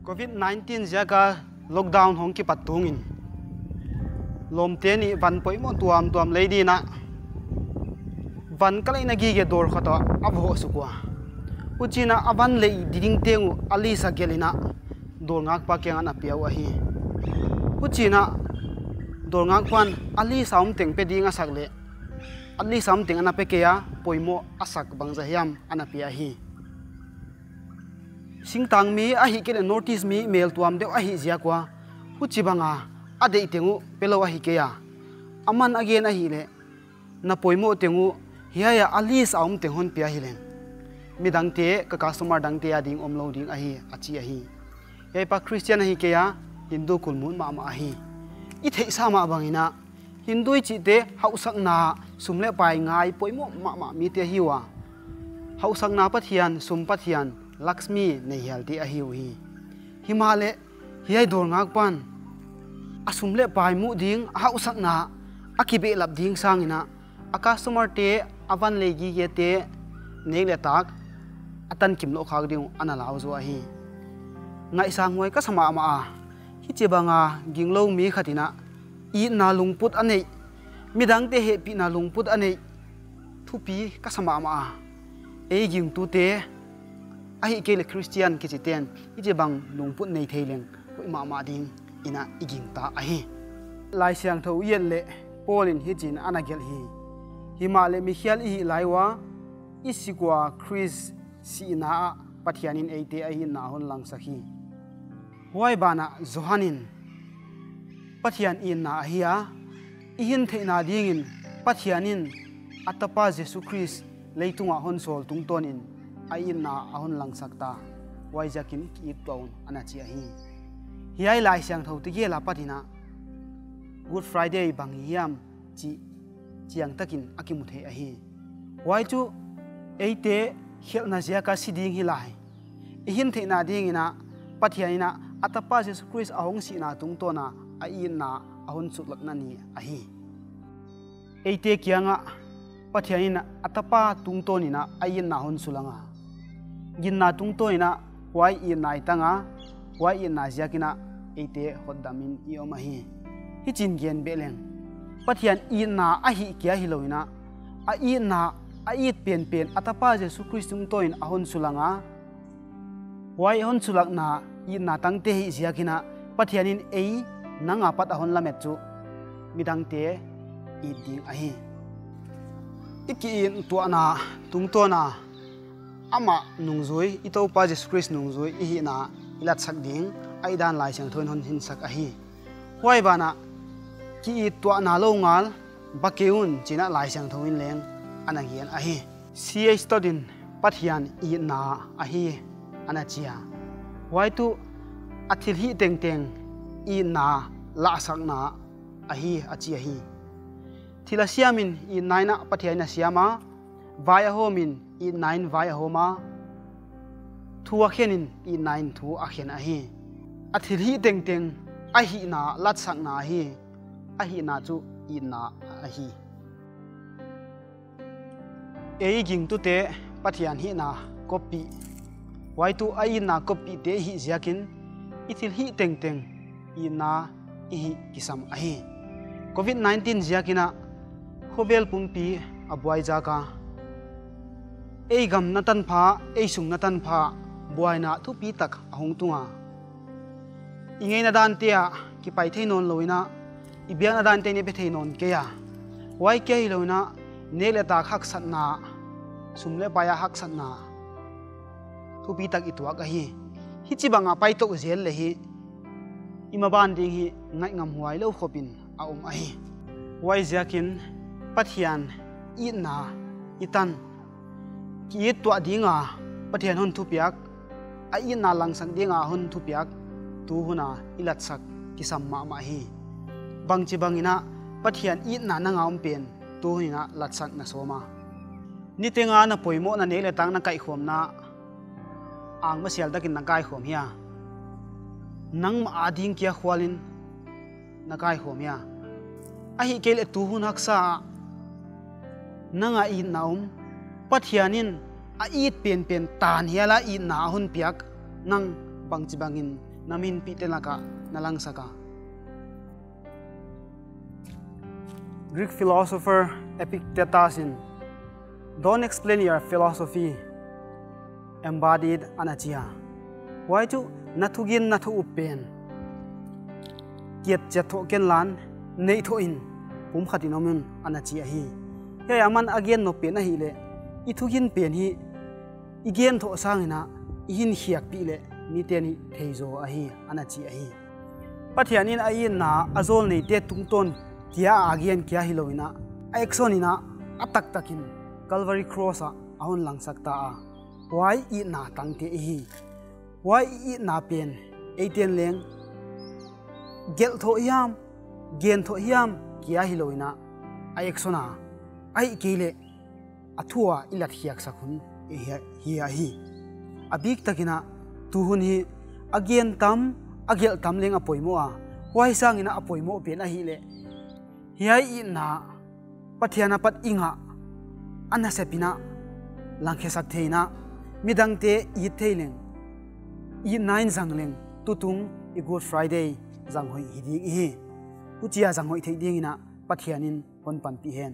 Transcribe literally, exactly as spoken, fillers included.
Covid nineteen ziaka lockdown hong kipat tungin lawmte nih van poimoh tuamtuam lei dingin a van ka leihna gige dawr khat ah a va hoh suk ua. Huchiin a van lei ding teng uh a list a gelhin a dawrngakpa kiangah a pia uh ahi. Huchiin a dawrngakpa'n a list a om teng pe ding a sak leh a list a om teng ana pe kei a, poimoh a sak bangzah hiam ana pia hi. Singtangmi ahihkeileh North East mi meltuam deuh ahih ziak ua, huchibanga a deih teng uh pelou ahi kei a. Aman a gen ahihleh, na poimoh teng uh hiai a list a om teng hon pia hileng, midangte, ka customer dangte ading omlou ding ahi, a chi ahi. Hiai pa Christian ahi kei a, Hindu kulmut mahmah ahi. I theihsa mah bangin a, Hindu i chihte hauhsakna, sum leh pai ngai poimoh mahmah mite ahi ua. Hauhsakna pathian, sum pathian, Lakshmi nei hialte ahi uhi. Himahleh, hiai dawrngakpa'n a sum leh pai muh ding, a hauhsakna a kibehlap ding sangin a, a customer-te, a van lei gigete nek leh tak a tankimlouh khak ding uh ana lau zaw ahi. Ngaihsanghuai ka sa mahmah a, hichibanga ginglou mi khatin a, itna lungput a neih, midangte hehpihna lungput a neih, thupi ka sa mahmah a. Ei gingtute, ahihkeileh Christian kichite'n hichibang lungput nei thei leng hoih mahmah dingin a i gingta ahi. Laisiangthou i et leh Paul in hichiin ana gelh hi. Himahleh mikhial i hih lai ua, i sik ua Khrist sihna ah Pathianin eite a itna hon langsak hi. Huai banah Johan in Pathian itna ahi a, i hin theihna dingin Pathianin a tapa Jesu Khrist leitungah hon sawl tungtawnin a itna a hon langsak ta. Huaiziakin ki-it tuah un, ana chi ahi. Hiai Laisiangthou tegel apatin a Good Friday bang hiam chih chiangtakin a kimu thei ahi. Huai chu eite khelhna ziaka si ding hi lai, i hin theihna dingin a Pathianin a tapa Jesu Khrist a hong sihna tungtawna a itna a hon suklakna ni ahi. Eite kiangah Pathianin a tapa tungtawnin a itna hon sulang a, ginna tungtawnin a huai itna i tang a, huai itna ziakin a eite hotdamin i om ahi. Hichiin gen beh leng, Pathian itna ahih kia hilouin a, a itna, a it penpen a tapa Jesu Khrist tungtawnin a hon sulang a, huai hon sulakna itna tangte hih ziakin a Pathianin ei nang apat a hon lamet chu midangte it ding ahi. I ki-it tuahna tungtawna amah nungzui, i Toupa Jesu Khrist nungzui i hihna i latsak ding ahihdan Laisiangthou in hon hinsak ahi. Huai banah ki-it tuahna lou ngal ba kei un chiin a Laisiangthou in leng ana gen ahi. C H Todd in Pathian itna ahi ana chi a. Huai tuh a thilhih tengteng itna lahsakna ahi a chi ahi. Thil a siamin itnain a Pathianin a siam a, vai a hawmin itnain vai a hawm a, thu a khenin itnain thu a khen ahi. A thilhih tengteng a hihna latsakna ahi, a hihna chu itna ahi. Ei gingtute Pathian hihna koppih, huai tuh a itna koppihte i hih ziakin i thilhih tengteng itna i hih kisam ahi. Covid nineteen ziakin a khovel pumpi a buai zak a, ei gam na tanpha, ei sung na tanpha buaina thupitak a hong tung a, i ngeina dante ah kipai thei nawnlouin a, i biakna dante i pe thei nawn kei a, huai kia hilouin a nek leh tak haksatna, sum leh pai a haksatna thupitak i tuak ahi. Hichibang a pai tou zel leh hi i maban ding hi ngaihngam huailou khopin a om ahi. Huaiziakin Pathian itna i tan, ki-it tuah dinga Pathian hon thupiak, a itna langsak dinga hon thupiak tuhuna i latsak kisam mahmah hi. Bangchibangin a Pathian itna nanga om pen tuhuna latsak na sawm a? Nitenga na poimohna nek leh tak na kaihkhawmna ah masial takin na kaikhawm hia? Nangmah ading kia khualin na kaikhawm hia? Ahihkeileh tuhun haksa ah nanga itna om, Pathianin a it penpen tan hiala itna a hon piak, nang bangchibangin na minpihte lak ah na langsak a. Greek philosopher Epictetus in, "Don't explain your philosophy, embody it," ana chi a. Huai chu na thugen na thu up pen kiat chiat thoh ken lan, neih thoh in, pumkhat in om un, ana chi ahi. Hiai aman a gen nop pen ahihleh, i thugin pen hi i gen thoh sangin a i hinkhiakpih leh miten i thei zaw ahi, ana chi ahi. Pathian in a itna a zawlneite tungtawn kia a gen kia hilou in a, a action in a, a taktak in Calvary Cross ah a hon langsak ta a. Huai itna tangte i hi. Huai itna pen eiten leng gelh thoh hiam, gen thoh hiam kia hilou in a, a action a, ahihkeileh a thu a i latkhiaksak hun hi, hi ahi. A biktak in a, tu hun hi a gen tam, a gelh tam leng a poimoh a. Huai sangin a poimoh pen ahihleh, hiai itna Pathian apat i ngah a nasep in a langkhiasak thei in a, midangte it thei leng, itna in zang leng, tutung i Good Friday zang hoih hi ding i hi. Huchia zang hoih theih dingin a Pathian in hon panpih hen.